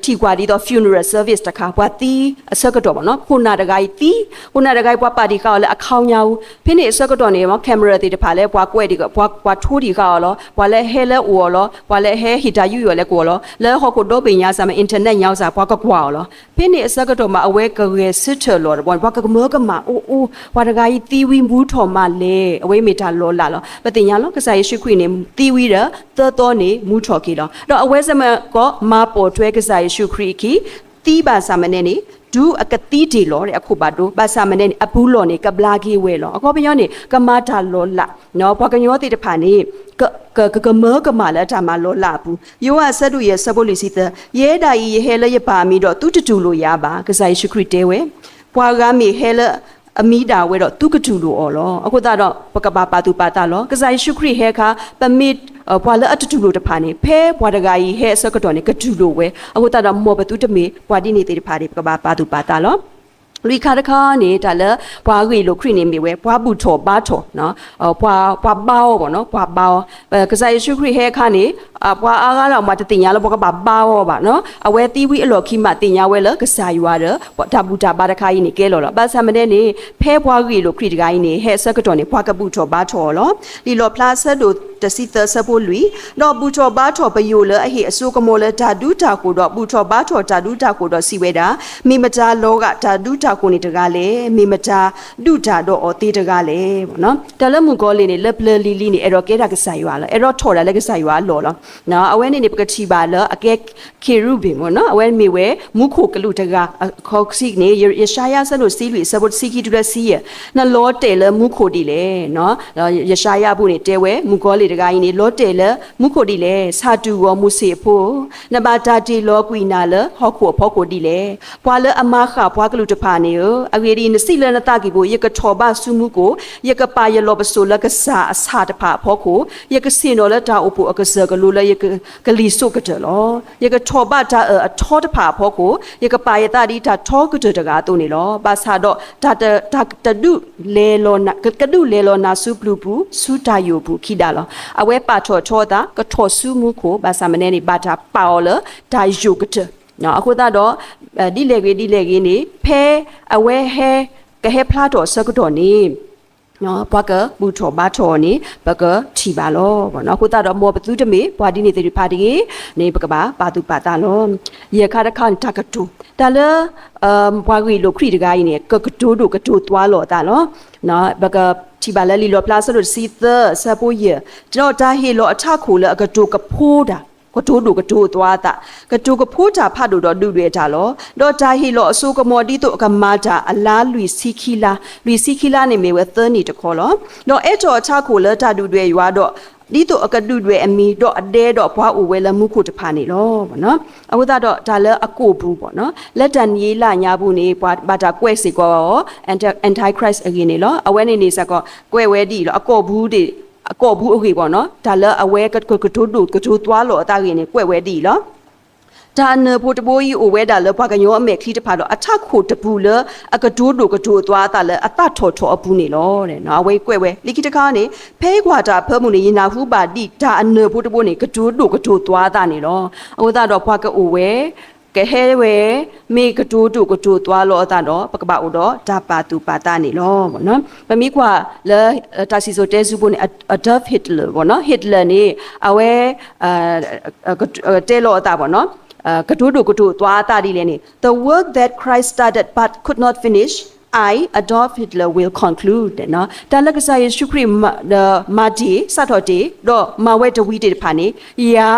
ထံၣ်ကွၢ်ဒ်သိး funeral service တခါ ပှၤသံအဆၢကတီၢ်ဘၣ်နီၤ, ခိၣ်နၢ်တဂၤအံၤသံ, ခိၣ်နၢ်တဂၤအံၤ ပှၤပာ်တံၢ်ဃာ်အီၤလၢအခေါင်းညါအူ, ဖဲန့ၣ်အဆၢကတီၢ်န့ၣ် camera သ့ၣ်တဖၣ်လၢပှၤကွဲးဒံး ပှၤထိဒံးဃာ်အီၤလီၤ, ပှၤလၢဟဲလၢအိၣ်အီၤလီၤ, ပှၤလၢဟဲဟ့ၣ်တၢ်ယူးယီၣ်လၢကအိၣ်လီၤ, လၢဟီၣ်ခိၣ်ဒီဘ့ၣ်ညါစ့ၢ်မ့ၢ် internet ညါစ့ၢ် ပှၤကကွၢ်အီၤလီၤ. ဖဲန့ၣ်အဆၢကတီၢ်မး အဝဲကဂဲၤဆၢထၢၣ်လီၤတဘျီန့ၣ် ပှၤကကမၢကမၣ် အိၣ်အိၣ် ပှၤတဂၤအံၤသံဝံၤ ဘူးထီၣ်မးလဲၣ်, အဝဲမ့ၢ်တၢ်လီၤလးလီၤ. ပသ့ၣ်ညါလီၤ ကစၢ်ယ့ၣ်ၡူးခရံာ်န့ၣ် သံဝံၤဒီး သၢသီန့ၣ် မူထီၣ်က့ၤလီၤ. ဒီးအဝဲစ့ၢ်မ့ၢ်ကီး မၤပိာ်ထွဲကစၢ်ယ့ၣ်ၡူးခရံာ်အခံ သံဘၣ်ဆၣ်မ့ၢ်န့ၣ်န့ၣ် တုၤအကသံတ့ၢ်လီၤ အခိၣ်ဘၣ်ဒိ ဘၣ်ဆၣ်မ့ၢ်န့ၣ်န့ၣ် အပူၤလီၢ်န့ၣ် ကဘျါက့ၤဝဲလီၤ. အခီပညီန့ၣ် ကမၤတၢ်လီၤလး ပှၤကညီသ့ၣ်တဖၣ်န့ၣ် ကကမၢကမၣ်လၢအတၢ်မၤလီၤလးအပူၤ, ယိၤဟၣ်အဆၢဒိၣ်ယဲၢ်အဆၢဖိလွံၢ်ဆံသၢ, ယဲဒၣ်အံၤ ယဟဲလၢယပၢ်အမံၤဒီး သုတတူၢ်လိာ်ယၤဘၣ်. ကစၢ်ယ့ၣ်ၡူးခရံာ်တဲဝဲ ပှၤဂၤမ့ၢ်ဟဲလၢအမံၤဒၣ်ဝဲဒီး သုကတူၢ်လိာ်အီၤလီၤ. အဃိသတးဒီး ပကဘၣ်ပာ်သူၣ်ပာ်သးလီၤ. ကစၢ်ယ့ၣ်ၡူးခရံာ်ဟဲအခါ ပမ့ၢ်ပှၤလၢအတတူၢ်လိာ်တဖၣ်န့ၣ် ဖဲပှၤတဂၤအံၤဟဲအဆၢကတီၢ်န့ၣ် ကတူၢ်လိာ်ဝဲ. အဃိသတးဒီး မ်ပသုတမ့ၢ်ပှၤဒ်န့ၣ်သ့ၣ်တဖၣ်န့ၣ် ပကဘၣ်ပာ်သူၣ်ပာ်သးလီၤ. လွံၢ်ခါတခါန့ၣ် တၢ်လၢပှၤဂ့ၢ်လိာ်ခရံာ်န့ၣ်မ့ၢ်ဝဲ ပှၤဘူၣ်ထီၣ်ဘါထီၣ် ပှၤဘါအီၤဘၣ်နီၤ, ပှၤဘါအီၤ. ကစၢ်ယ့ၣ်ၡူးခရံာ်ဟဲအခါန့ၣ် ပှၤအါဂၤလၢအမၤတသ့ၣ်ညါလၢပှၤကဘၣ်ဘါအီၤဘၣ်နီၤ, အဝဲသံဝံၤအလီၢ်ခံမးသ့ၣ်ညါဝဲလၢကစၢ်ယွၤဒီး တၢ်ဘူၣ်တၢ်ဘါတခါအံၤန့ၣ်ကဲလီၤလီၤ. ဘၣ်ဆၣ်မ့ၢ်န့ၣ်န့ၣ် ဖဲပှၤဂ့ၢ်လိာ်ခရံာ်တဂၤအံၤန့ၣ် ဟဲအဆၢကတီၢ်န့ၣ် ပှၤကဘူၣ်ထီၣ်ဘါထီၣ်အီၤလီၤ. လံာ်လီၣ်ဖျါအဆၢဒိၣ်တဆံသၢအဆၢဖိလွံၢ်, ဒီးဘူၣ်ထီၣ်ဘါထီၣ်ပယိၤလၢအဟ့ၣ်အစိကမီၤလၢတၢ်ဒူတၢ်ဃိၣ်ဒီး ဘူၣ်ထီၣ်ဘါထီၣ်တၢ်ဒူတၢ်ဃိၣ်ဒီးစံးဝဲဒၣ်, မ့ၢ်မတၤလီၤဂာ်တၢ်ဒူတၢ်ဃိၣ်န့ၣ်တဂၤလဲၣ်, မ့ၢ်မတၤဒုးတၢ်ဒီးအီၤသ့တဂၤလဲၣ်. တၢ်လၢမုၣ်ကီၤလံၢ်န့ၣ် လၢပျၢၤလံၤလံၤန့ၣ် အဲၣ်ဒိးကဲဒၣ်ကစၢ်ယွၤလီၤ, အဲၣ်ဒိးထီၣ်ဒၣ်လၢကစၢ်ယွၤအလီၢ်လီၤ. အဝဲန့ၣ်န့ၣ် ပကထံၣ်ဘၣ်လၢအကဲ ခ့ရူဘ့ၣ်မ့ၢ်နီၤ, အဝဲမ့ၢ်ဝဲမူခိၣ်ကလူးတဂၤ, အခီဆံန့ၣ် ယၡါယၤအဆၢဒိၣ်တဆံလွံၢ်အဆၢဖိတဆံခံတုၤလၢတဆံယဲၢ်, နလီၤတဲာ်လၢမူခိၣ်ဒ်လဲၣ်. ယၡါယၤအပူၤန့ၣ်တဲဝဲ မုၣ်ကီၤလံၢ် တဂၤအံၤန့ၣ် လီၤတဲာ်လၢမူခိၣ်ဒ်လဲၣ်. ဆၣ်တူာ်ဂီၤမိၤၡ့အဖိဧၢ, နဘၣ်တၢ်တ့ၢ်လီၤကွံာ်နၤလၢဟီၣ်ခိၣ်အဖီခိၣ်ဒ်လဲၣ်. ပှၤလၢအမၤဃၣ်ပှၤကလုာ်တဖၣ်န့ၣ်ဧၢ, အဂ့ၢ်ဒ်အံၤ, နစံးလၢနသးကံၢ်ပူၤ, ယကထီၣ်ဘးဆူမူခိၣ်, ယကပာ်ယလီၤပစိာ်လၢကစၢ်အဆၣ်တဖၣ်အဖီခိၣ်, ယကဆ့ၣ်နီၤလၢတၢ်အိၣ်ဖှိၣ်အကစၢၢ်ကလိလၢယကလံၤစိးကတၢၢ်လီၤ. ယကထီၣ်ဘးတၢ်အၢၣ်အထီတဖၣ်အဖီခိၣ်, ယကပာ်ယသးဒ်တၢ်ထီကတၢၢ်တဂၤအသိးန့ၣ်လီၤ. ဘၣ်ဆၣ်ဒီးတၢ်တ တၢ်တဒုး ကဒုးလဲၤလီၤနၤဆူပျုၤပူၤ, ဆူတၢ်ယိာ်ပူၤခံဒၣ်လီၤ. အဝဲပာ်ထီၣ်ထီအသး ကထီၣ်ဆူမူခိၣ်, ဘၣ်ဆၣ်မနဲန့ၣ် ဘၣ်တၢ်ပာ်အီၤလၢတၢ်ယိာ်ကတၢၢ်. အဃိသတးဒီး ဒ်လဲၣ်ဂ့ၤဒ်လဲၣ်ဂ့ၤန့ၣ် ဖဲအဝဲဟဲ ကဟဲဖျါထီၣ်အဆၢကတီၢ်န့ၣ် ပှၤကဘူၣ်ထီၣ်ဘါထီၣ်အီၤန့ၣ် ပကထံၣ်ဘၣ်လီၤ. အဃိသတးဒီး မ်ပသုတမ့ၢ်ပှၤဒ်န့ၣ်သ့ၣ်တဖၣ်တဂ့ၤန့ၣ် ပကဘၣ်ပာ်သူၣ်ပာ်သးလီၤ. ယဲၢ်ခါတခါန့ၣ် တၢ်ကတိၤ တၢ်လၢ ပှၤဂ့ၢ်လိာ်ခရံာ်တဂၤအံၤန့ၣ် ကကတိၤဒိၣ်ကတိၤသွါလိာ်အသးလီၤ. ပကထံၣ်ဘၣ်လၢလံာ်လီၣ်ဖျါအဆၢဒိၣ်တဆံသၢ အဆၢဖိယဲၢ်, ဒီးတၢ်ဟ့ၣ်လီၤအထးခိၣ်လၢအကတိၤကဖိတၢ်, ကတိၤဒိၣ်ကတိၤသွါအသး, ကတိၤကဖိတၢ်ဖးဒိၣ်ဒီးဒုၣ်ဒွဲၣ်တၢ်လီၤ. ဒီးတၢ်ဟ့ၣ်လီၤအစိကမီၤဒ်သိးအကမၤတၢ်အလါလွံၢ်ဆံခံလါ, လွံၢ်ဆံခံလါန့ၣ်မ့ၢ်ဝဲသၢနံၣ်တခီလီၤ. ဒီးအဲၣ်ထီၣ်အထးခိၣ်လၢတၢ်ဒုၣ်ဒွဲၣ်ယွၤဒီး ဒ်သိးအကဒုၣ်ဒွဲၣ်အမံၤ ဒီးအဒဲဒီးပှၤအိၣ်ဝဲလၢမူခိၣ်တဖၣ်န့ၣ်လီၤ. အဃိသတးဒီးတၢ်လၢအကိာ်ပူၤဘၣ်နီၤ, လၢတနံၤအံၤလၢညါပူၤန့ၣ် ပှၤဘၣ်တၢ်ကွဲးစ့ၢ်ကီးအီၤ Antichrist အဂ့ၢ်န့ၣ်လီၤ. အဝဲန့ၣ်န့ၣ်စ့ၢ်ကီး ကွဲးဝဲဒ်အံၤလီၤ. အကိာ်ပူၤဒၣ် အကိာ်ပူၤအဂ့ၢ်ဘၣ်နီၤ, တၢ်လၢအဝဲကကတိၤဒိၣ်ကတိၤသွါလိာ်အသးအဂ့ၢ်န့ၣ် ကွဲးဝဲဒ်အံၤလီၤ. တၢ်အနၢၣ်ဖိတဘိအံၤအိၣ်ဝဲဒၣ်လၢပှၤကညီအမဲာ်ချံတဖၣ်ဒီး အထးခိၣ်တပူၤလၢအကတိၤဒိၣ်ကတိၤသွါအသးလၢအသၣ်ထီၣ်ထီၣ်အပူၤန့ၣ်လီၤ. အဝဲကွဲးဝဲ လၢခံတခါန့ၣ် ဖဲကွၢ်တၢ်အဖၢမုၢ်န့ၣ် ယနၢ်ဟူဘၣ်ဒ်တၢ်အနၢၣ်ဖိတဘိန့ၣ် ကတိၤဒိၣ်ကတိၤသွါအသးန့ၣ်လီၤ. အဃိသတးဒီးပှၤကအိၣ်ဝဲ ကဟဲဝဲ မ့ၢ်ကတိၤဒိၣ်ကတိၤသွါလိာ်အသးဒီး ပကဘၣ်အိၣ်ဒီးတၢ်ပာ်သူၣ်ပာ်သးန့ၣ်လီၤ. ပမ့ၢ်ကွၢ်လၢ တၢ်စံၣ်စိၤတဲစိၤဖိန့ၣ် Adolf Hitler ဘၣ်နီၤ, Hitler န့ၣ် အဝဲ တဲလိာ်အသးဘၣ်နီၤ, ကတိၤဒိၣ်ကတိၤသွါအသးဒ်လဲၣ်န့ၣ် The work that Christ started but could not finish, I, Adolf Hitler, will conclude. တၢ်လၢကစၢ်ယ့ၣ်ၡူးခရံာ်မၤတ့ၢ် စးထီၣ်တ့ၢ် ဒီးမၤဝဲတဝံၤသ့ၣ်တဖၣ်န့ၣ် ယၤ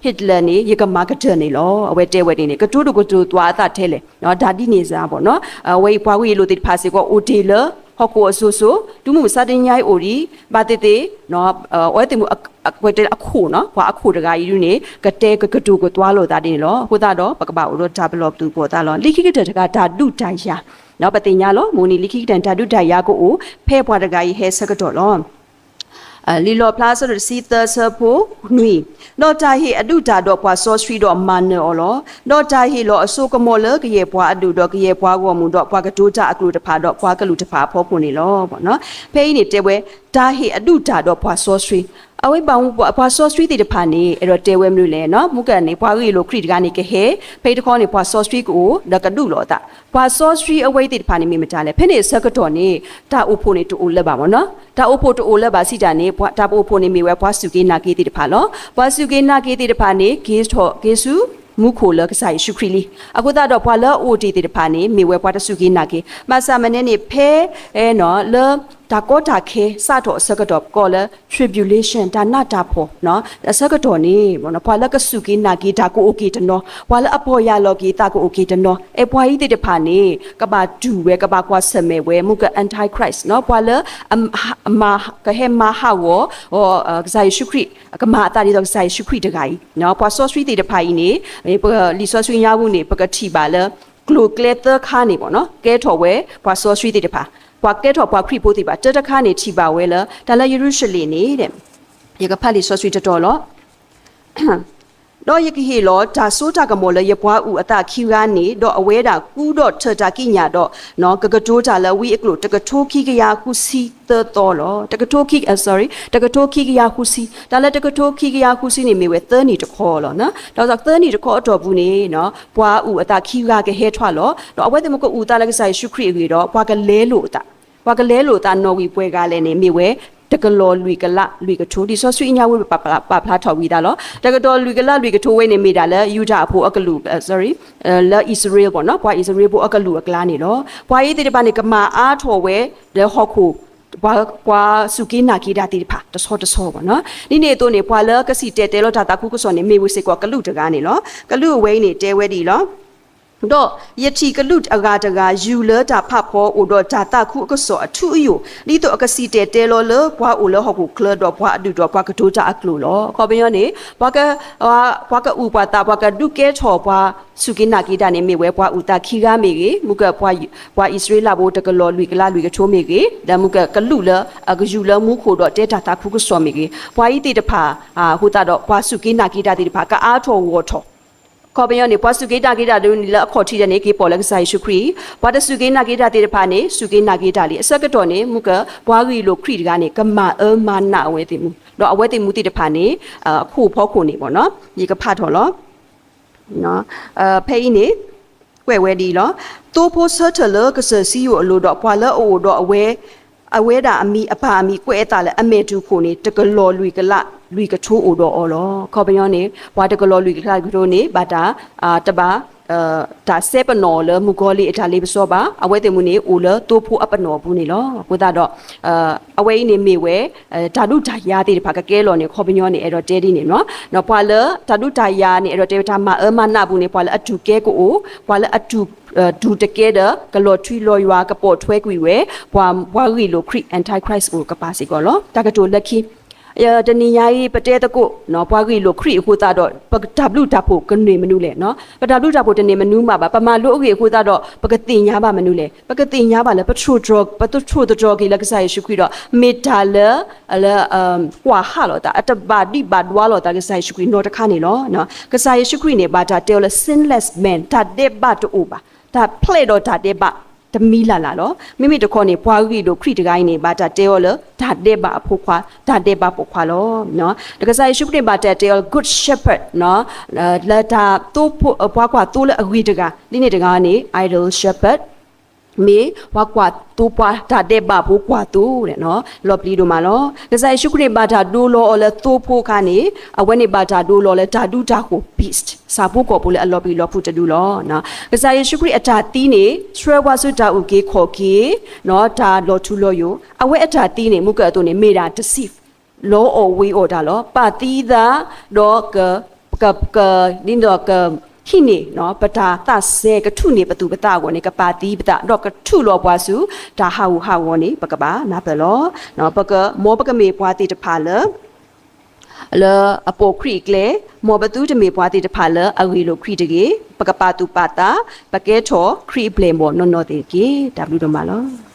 Hitler န့ၣ် ယကမၤကတၢၢ်န့ၣ်လီၤ. အဝဲတဲဝဲဒ်န့ၣ် ကတိၤဒိၣ်ကတိၤသွါအသးထဲလဲၣ် တၢ်ဒ်န့ၣ်စ့ၢ်ဘၣ်နီၤ, အဝဲအံၤပှၤဂ့ၢ်လိာ်သ့ၣ်တဖၣ်စ့ၢ်ကီးအိၣ်တ့ၢ်လၢ ဟီၣ်ခိၣ်အစိၤစိၤ တုၤမုၢ်မဆါတနံၤအံၤအိၣ်ဒံး ဘၣ်သ့ၣ်သ့ၣ် အဝဲသ့ၣ်မ့ၢ် အခိၣ်နီၤ, ပှၤအခိၣ်တဂၤအံၤဒ်န့ၣ် ကတဲကကတိၤကတိၤသွါလိာ်သးဒ်န့ၣ်လီၤ. အဃိသတးဒီး ပကဘၣ်အိၣ်ဒီးတၢ်ပလီၢ်ပသူၣ်ပီၣ်သးလီၤ. လံာ်ခံကတၢၢ်တခါ တၢ်ဒုးတၢ်ယၤ ပသ့ၣ်ညါလီၤ. မုၢ်နံၤလံာ်ခံကတၢၢ်န့ၣ် တၢ်ဒုးတၢ်ယၤကအိၣ် ဖဲပှၤတဂၤအံၤဟဲဆၢကတီၢ်လီၤ. လံာ်လီၣ်ဖျါအဆၢဒိၣ်တဆံသၢအဆၢဖိနွံ, ဒီးတၢ်ဟ့ၣ်အဒုးတၢ်ဒီးပှၤစီဆှံဒီးမၤနၢၤအီၤလီၤ. ဒီးတၢ်ဟ့ၣ်လီၤအစိကမီၤလၢကယဲၢ်ပှၤအဒူၣ်ဒီးကယဲၢ်ပှၤဂီၢ်မုၢ်ဒီးပှၤကတိၤတၢ်အကျိာ်တဖၣ်ဒီးပှၤကလုာ်တဖၣ်အဖီခိၣ်န့ၣ်လီၤ. ဖဲအံၤန့ၣ်တဲဝဲ တၢ်ဟ့ၣ်အဒုးတၢ်ဒီးပှၤစီဆှံ အဝဲဘၣ်မူပှၤစီဆှံသ့ၣ်တဖၣ်န့ၣ် အဲၣ်ဒိးတဲဝဲမနုၤလဲၣ်နီၤ, မူကန့ၣ် ပှၤဂ့ၢ်လိာ်ခရံာ်တဂၤန့ၣ်ကဟဲ, ဖဲအံၤတခီန့ၣ် ပှၤစီဆှံကအိၣ် ဒီးကဒုးလိာ်အသး, ပှၤစီဆှံအဝဲသ့ၣ်တဖၣ်န့ၣ်မ့ၢ်မတၤလဲၣ်. ဖဲန့ၣ်အဆၢကတီၢ်န့ၣ် တၢ်အိၣ်ဖှိၣ်န့ၣ်တအိၣ်လၢၤဘၣ်မ့ၢ်နီၤ, တၢ်အိၣ်ဖှိၣ်တအိၣ်လၢၤဘၣ်စံးတၢ်န့ၣ် တၢ်အိၣ်ဖှိၣ်န့ၣ်မ့ၢ်ဝဲပှၤစူၢ်က့ၤနာ်က့ၤသ့ၣ်တဖၣ်လီၤ. ပှၤစူၢ်က့ၤနာ်က့ၤသ့ၣ်တဖၣ်န့ၣ် က့ၤထီၣ်က့ၤဆူ မူခိၣ်လၢကစၢ်ယ့ၣ်ၡူးခရံာ်လံ. အဃိသတးဒီးပှၤလၢအအိၣ်တ့ၢ်သ့ၣ်တဖၣ်န့ၣ် မ့ၢ်ဝဲပှၤတစူၢ်က့ၤနာ်က့ၤ, ဘၣ်ဆၣ်မနဲန့ၣ် ဖဲ လၢ တၢ်ကီတၢ်ခဲစးထီၣ်အဆၢကတီၢ် ပကိးလၢ tribulation တၢ်နးတၢ်ဖှီၣ် အဆၢကတီၢ်န့ၣ် ပှၤလၢကစူၢ်က့ၤနာ်က့ၤတၢ်ကအိၣ်က့ၤတနီၤ, ပှၤလၢအပီၢ်ယၢ်လီၤက့ၤသးကအိၣ်က့ၤတနီၤ, အဲပှၤအံၤသ့ၣ်တဖၣ်န့ၣ် ကဘၣ်တူၢ်ဝဲ ကဘၣ်ကွၢ်ဆၢၣ်မဲာ်ဝဲ မူက Antichrist ပှၤလၢ ကဟဲမၤဟးဂီၤ ကစၢ်ယ့ၣ်ၡူးခရံာ် ကမၤအသးဒ်သိးကစၢ်ယ့ၣ်ၡူးခရံာ်တဂၤအံၤ, ပှၤစီဆှံသ့ၣ်တဖၣ်အံၤန့ၣ် လံာ်စီဆှံညါပူၤန့ၣ် ပကထံၣ်ဘၣ်လၢ ကျိၤကျဲသၢခါန့ၣ် ကဲထီၣ်ဝဲ ပှၤစီဆှံသ့ၣ်တဖၣ်, ပှၤကဲထီၣ်ပှၤခရံာ်ဖိသ့ၣ်တဖၣ်, တၢတခါန့ၣ်ထံၣ်ဘၣ်ဝဲလၢ တၢ်လၢယရူၤၡလ့ၣ်န့ၣ် ယကဖးလံာ်စီဆှံတတီၤလီၤ. ဒီးယကဟ့ၣ်လီၤတၢ်စိတၢ်ကမီၤလၢယပှၤအုၣ်အသးခံဂၤန့ၣ်, ဒီးအဝဲဒၣ်ကူဒီးထၢတၢ်ကံးညာ်ဒီး ကကတိၤတၢ်လၢဝံအကျိာ် တကထိခံကယၤဃုဆံသၢသီလီၤ. တကထိခံ, sorry, တကထိခံကယၤဃုဆံ, တၢ်လၢတကထိခံကယၤဃုဆံန့ၣ်မ့ၢ်ဝဲသၢနံၣ်တခီလီၤ. ဒီးသၢနံၣ်တခီအတီၢ်ပူၤန့ၣ် ပှၤအုၣ်အသးခံဂၤကဟဲထွဲလီၤ. ဒီးအဝဲသ့ၣ်မ့ၢ်ကအုၣ်အသးလၢကစၢ်ယ့ၣ်ၡူးခရံာ်အဂ့ၢ်ဒီး ပှၤကလဲလိာ်အသး, ပှၤကလဲလိာ်အသးနီၣ်ဝံၤပှဲၤဂၤလဲၣ်န့ၣ် မ့ၢ်ဝဲ တကလီၤလွံၢ်ကလးလွံၢ်ကထိ, လံာ်စီဆှံအညါဝဲပာ်ဖျါထီၣ်ဝံၤသးလီၤ. တကလီၤလွံၢ်ကလးလွံၢ်ကထိဝဲန့ၣ်မ့ၢ်ဒၣ်လၢယူဒၤအဖိအကလုာ်, sorry, လၢအံၣ်စရ့လးဘၣ်နီၤ, ပှၤအံၣ်စရ့လးဖိအကလုာ်အကျါန့ၣ်လီၤ. ပှၤအံၤသ့ၣ်တဖၣ်န့ၣ် ကမၤအါထီၣ်ဝဲ လၢဟီၣ်ခိၣ် ပှၤစူၢ်က့ၤနာ်က့ၤတၢ်သ့ၣ်တဖၣ် တဆီတဆီဘၣ်နီၤ. ဒ်န့ၣ်အသိးန့ၣ် ပှၤလၢကစံၣ်တဲၤတဲလီၤတၢ်သးခုကစီၣ်န့ၣ် မ့ၢ်ဝဲစ့ၢ်ကီးကလူးတဂၤန့ၣ်လီၤ. ကလူးအဝဲအံၤန့ၣ် တဲဝဲဒ်အံၤလီၤ. ဒီးယထံၣ်ကလူးအဂၤတဂၤ ယူၤလၢတၢ်ဖးဖီအိၣ်ဒီးတၢ်သးခုအကစီၣ်အထူအယိာ်, ဒ်သိးအကစံၣ်တဲၤတဲလီၤလၢပှၤအိၣ်လၢဟီၣ်ခိၣ်ချၢဒီးပှၤအဒူၣ်ဒီးပှၤကတိၤတၢ်အကျိာ်လီၤ. အခီပညီန့ၣ် ပှၤကအုၣ်ပှၤသး ပှၤကဒုးကဲထီၣ်ပှၤစူၢ်က့ၤနာ်က့ၤတၢ်န့ၣ် မ့ၢ်ဝဲပှၤအုၣ်သးခံဂၤမ့ၢ်ဂ့ၤ, မုၢ်ကၢ ပှၤအံၣ်စရ့လးဖိတကလီၤလွံၢ်ကလးလွံၢ်ကထိမ့ၢ်ဂ့ၤ, ဒီးမုၢ်ကၢ ကလူးလၢအကယူၤလၢမူခိၣ်ဒီးတဲတၢ်သးခုကစီၣ်မ့ၢ်ဂ့ၤ, ပှၤအံၤသ့ၣ်တဖၣ် အဃိသတးဒီး ပှၤစူၢ်က့ၤနာ်က့ၤတၢ်သ့ၣ်တဖၣ် ကအါထီၣ်ဂီၢ်ထီၣ် အခီပညီန့ၣ် ပှၤစူၢ်က့ၤနာ်က့ၤတၢ်ဒ်န့ၣ် လၢအခီၣ်ထံးဒ်န့ၣ် က့ၤပိာ်လၢကစၢ်ယ့ၣ်ၡူးခရံာ်, ပှၤတစူၢ်က့ၤနာ်က့ၤတၢ်သ့ၣ်တဖၣ်န့ၣ် စူၢ်က့ၤနာ်က့ၤတၢ်လံ. အဆၢကတီၢ်န့ၣ် မုၢ်ကၢ ပှၤဂ့ၢ်လိာ်ခရံာ်တဂၤန့ၣ် ကမၤအၢမၤနးအဝဲသ့ၣ်မူ, ဒီးအဝဲသ့ၣ်မူသ့ၣ်တဖၣ်န့ၣ် အခိၣ်ဖီခိၣ်န့ၣ် ယကဖးထီၣ်လီၤ. ဖဲအံၤန့ၣ် ကွဲးဝဲဒ်အံၤလီၤ. သိဖိဆၢထၢၣ်လၢကစၢၢ်စံယိၣ်အလိၤဒီး ပှၤလၢအအိၣ်ဒီးအဝဲ အဝဲဒၣ်အမံၤအပၢ်အမံၤကွဲးအသးလၢအမဲာ်တူၢ်ခိၣ်န့ၣ် တကလီၤလွံၢ်ကလးလွံၢ်ကထိအိၣ်ဒီးအီၤလီၤ. အခီပညီန့ၣ် ပှၤတကလီၤလွံၢ်ကလးလွံၢ်ကထိန့ၣ် ဘၣ်တၢ် တဘၣ် တၢ်စဲပနီၣ်လၢမုၣ်ကီၤလံၢ်အတၢ်လ့ပစီဘၣ်. အဝဲသ့ၣ်မူန့ၣ် အိၣ်လၢသိဖိအပနီၣ်အပူၤန့ၣ်လီၤ. အဃိသတးဒီး အဝဲအံၤန့ၣ်မ့ၢ်ဝဲ တၢ်ဒုးတၢ်ယၤသ့ၣ်တဖၣ်ကကဲလီၤန့ၣ် အခီပညီန့ၣ် အဲၣ်ဒိးတဲဒ်န့ၣ်လီၤ. ပှၤလၢတၢ်ဒုးတၢ်ယၤန့ၣ် အဲၣ်ဒိးတဲဝဲတၢ်မၤအၢမၤနးအပူၤန့ၣ် ပှၤလၢအတူၢ်ကဲကအိၣ်, ပှၤလၢအတူၢ် တူၢ်တကဲဒီး ကလီၤထွံလီၤယွၤ ကပိာ်ထွဲကွံာ်ဝဲ ပှၤ ပှၤဂ့ၢ်လိာ်ခရံာ် Antichrist အိၣ်ကပၤစ့ၢ်ကီးလီၤ. တၢ်ကတိၤလၢခံ တနံၤညါအံၤ ပတဲသကိး ပှၤဂ့ၢ်လိာ်ခရံာ်အဃိသတးဒီး ပတၢ်ဘျုးတၢ်ဖှိၣ်ကန့ၢ်မနုၤလဲၣ်. ပတၢ်ဘျုးတၢ်ဖှိၣ်တန့ၢ်မနုၤမးဘၣ်. ပမၤလိအဂ့ၢ်အဃိသတးဒီး ပကသ့ၣ်ညါဘၣ်မနုၤလဲၣ်. ပကသ့ၣ်ညါဘၣ်လၢ ပတၢ်ထီၣ်သတြီၤက့ၤလၢကစၢ်ယ့ၣ်ၡူးခရံာ်ဒီး မ့ၢ်တၢ်လၢ လၢ ကွၢ်ဟးလိာ်သး အတဘၣ်ဒံးဘၣ်ဒွါလိာ်သး ကစၢ်ယ့ၣ်ၡူးခရံာ်နီတခါန့ၣ်လီၤ. ကစၢ်ယ့ၣ်ၡူးခရံာ်န့ၣ် ဘၣ်တၢ်တဲအီၤလၢ sinless man တၢ်ဒဲးဘးတအိၣ်ဘၣ်, တၢ်ဖျဲၣ်ဒီးတၢ်ဒဲးဘး တမံၤလၢ်လၢ်လီၤ. မ့မ့ၢ်တခီန့ၣ် ပှၤဂ့ၢ်လိာ်ခရံာ်တဂၤအံၤန့ၣ် ဘၣ်တၢ်တဲအီၤလၢ တၢ်ဒဲးဘးအဖိခွါ, တၢ်ဒဲးဘးပိာ်ခွါလီၤ. ဒီးကစၢ်ယ့ၣ်ၡူးခရံာ်န့ၣ် ဘၣ်တၢ်တဲအီၤလၢ good shepherd လၢတၢ်သိ ပှၤကွၢ်သိလၢအဂ့ၤတဂၤ, ဒ်န့ၣ်တဂၤန့ၣ် idle shepherd မ့ၢ်ပှၤကွၢ်သိပှၤ တၢ်ဒဲးဘးဖိကွၢ်သိ, လီၤပျံၤဒိၣ်မးလီၤ. ကစၢ်ယ့ၣ်ၡူးခရံာ်န့ၣ် ဘၣ်တၢ်ဒိလီၤအီၤလၢသိဖိအခါန့ၣ် အဝဲန့ၣ်ဘၣ်တၢ်ဒိလီၤလၢတၢ်ဒူတၢ်ဃိၤ beast ဆၣ်ဖိကီၢ်ဖိလၢအလီၤပျံၤလီၤဖုးတဒုလီၤ. ကစၢ်ယ့ၣ်ၡူးခရံာ်အတၢ်သံန့ၣ် ဆှၢပှၤဆူတၢ်အုၣ်က့ၤခီၣ်က့ၤ တၢ်လီၤထူလီၤယိာ်, အဝဲအတၢ်သံန့ၣ် မုၢ်ကၢအသိးန့ၣ် မ့ၢ်ဒၣ် deceive လီအီၣ်ဝ့ၤအီၣ်တၢ်လီၤ. ပာ်သံသး ဒီး က က က ဒ်သိးက ဟံးန့ၢ် ပတၢ်သးစဲ ကထူၣ်န့ၢ်ပသူၣ်ပသးအဂီၢ်န့ၣ် ကပာ်သံပသး ဒီးကထုးလီၤပှၤဆူ တၢ်ဟးဂူာ်ဟးဂီၤန့ၣ် ပကဘၣ်နၢ်ပၢၢ်လီၤ. ပက မ်ပကမ့ၢ်ပှၤသ့ၣ်တဖၣ်လၢ လၢအပိာ်ခရံာ်အကျဲ, မ်ပသုတမ့ၢ်ပှၤသ့ၣ်တဖၣ်လၢအဂ့ၢ်လိာ်ခရံာ်တဂ့ၤ, ပကပာ်သူၣ်ပာ်သး, ပကဲထီၣ်ခရံာ်အပျဲၢ်အဘီၣ်နီၢ်နီၢ်သ့ၣ်တက့ၢ်. တၢ်ဘျုးဒိၣ်မးလီၤ.